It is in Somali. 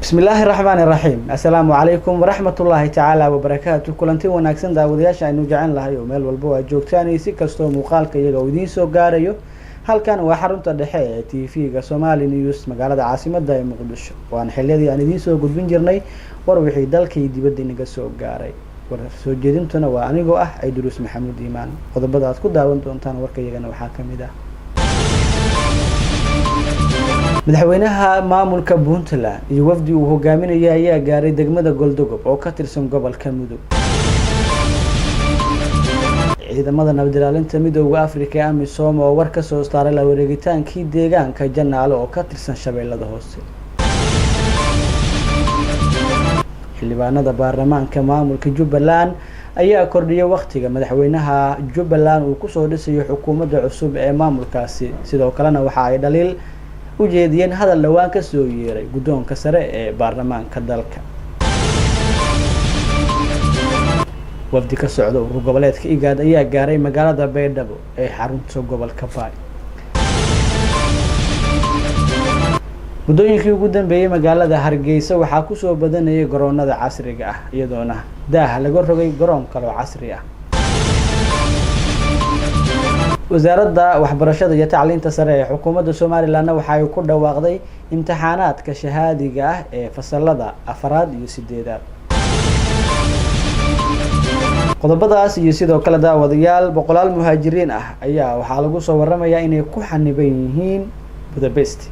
Bismillaahi raxmaani raxiim. Assalaamu calaykum waraxmatullaahi tacaala wabarakaatu. Kulanti wanaagsan, daawadayaasha aynu jecel lahay oo meel walba oo aad joogtaan iyo si kastoo muuqaalka iyaga uu idiin soo gaarayo. Halkan waa xarunta dhexe ee TV-ga Somali News, magaalada caasimada ee Muqdisho. Waana xiliyadii aan idiin soo gudbin jirnay war wixii dalka iyo dibadda inaga soo gaaray. War soo jeedintuna waa anigoo ah Cayduruus Maxamuud Iimaan. Qodobada aad ku daawan doontaan warka iyagana waxaa kamid ah: madaxweynaha maamulka Puntland iyo wafdi uu hogaaminaya ayaa gaaray degmada Goldogob oo ka tirsan gobolka Mudug. Ciidamada nabadilaalinta Midooda Africa ee AMISOM oo war ka soo saaray la wareegitaankii deegaanka Janaale oo ka tirsan Shabeellada Hoose. Xildhibaanada baarlamaanka maamulka Jubbaland ayaa kordhiyay waqtiga madaxweynaha Jubbaland uu kusoo dhisayo xukuumadda cusub ee maamulkaasi. Sidoo kalena waxa ay dhaliil u jeediyeen hadal dhowaan kasoo yeeray guddoonka sare ee baarlamaanka dalka. Wafdi ka socda urur goboleedka IGAD ayaa gaaray magaalada Baydhabo ee xarunta gobolka Baay. Muddooyinkii ugu dambeeyey magaalada Hargeysa waxaa kusoo badanayay garoonada casriga ah, iyadoona daaha laga rogay garoon kaloo casri ah. Wasaaradda waxbarashada iyo tacliinta sare ee xukuumadda Somalilandna waxa ay ku dhawaaqday imtixaanaadka shahaadiga ah ee fasalada afaraad iyo sideedaad. Qodobadaas iyo sidoo kale, daawadayaal, boqolaal muhaajiriin ah ayaa waxaa lagu soo waramayaa inay ku xaniban yihiin Budapest.